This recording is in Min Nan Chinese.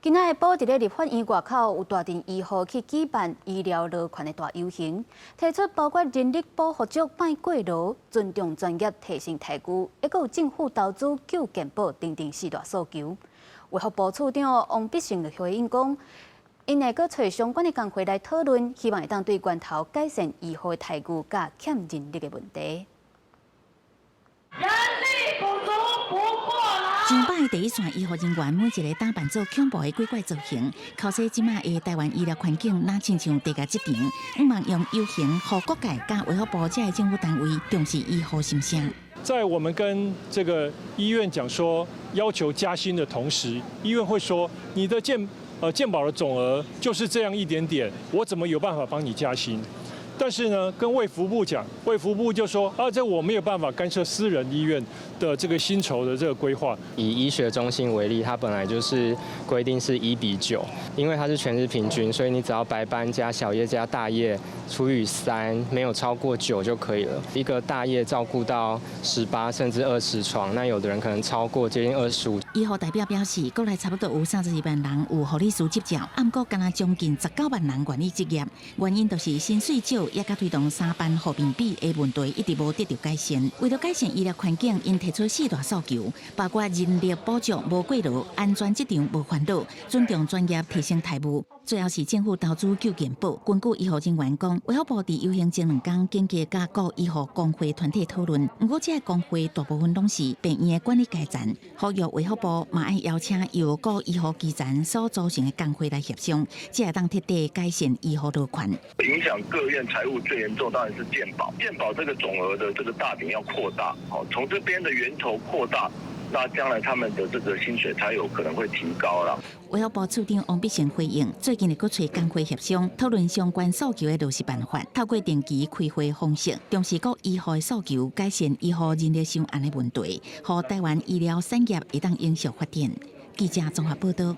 今仔下晡佇咧立法院外口有大陣醫護去舉辦醫療勞權的大遊行，提出包括人力補不足、莫過勞、尊重專業、提升待遇，抑閣有政府投資救健保等等四大訴求。衛福部次長王必勝就回應講，𪜶會閣揣相關的工會來討論，希望會當對源頭改善醫護的待遇佮欠人力的問題。人力不足不過勞。上百个第一線醫護人員，每一个打扮做恐怖的鬼怪造型，哭訴這馬的台灣醫療環境，若親像地下職場，向望用遊行，予各界佮衛福部這个政府單位重視醫護心聲。在我們跟這個醫院講說要求加薪的同時，醫院會說你的健保的總額就是這樣一點點，我怎麼有辦法幫你加薪？但是呢，跟衛福部講，衛福部就說啊，這我沒有辦法干涉私人醫院的這個薪酬的這個規劃。以醫學中心為例，它本來就是規定是1比9，因為它是全日平均，所以你只要白班加小夜加大夜除以3，沒有超過9就可以了。一個大夜照顧到18甚至20床，那有的人可能超過接近25。醫護代表表示，國內差不多有32萬人有護理師執照，毋過干焦將近19萬人願意執業，原因就是薪水少，也佮推動三班護病比的問題一直無得到改善。為了改善醫療環境，𪜶提出四大訴求，包括人力補足無過勞、安全職場無煩惱、尊重專業、提升待遇。最後是政府投資救健保。根據醫護人員講，衛福部佇遊行前兩工緊急佮各醫護工會團體討論，毋過這个工會大部分攏是病院的管理階層，呼籲衛福部嘛愛邀請由各醫護基層所組成的工會來協商，才會當徹底改善醫護勞權。影響各院財務最嚴重當然是健保，健保這個總額的這個大餅要擴大，好，從這邊的源頭擴大，那將來他們的這個薪水才有可能會提高啦。衛福部次長王必勝回應，最近會閣揣工會協商，討論相關訴求的落實辦法，透過定期開會方式，重視各醫護的訴求，改善醫護人力傷絚的問題，予台灣醫療產業會當永續發展。記者綜合報道。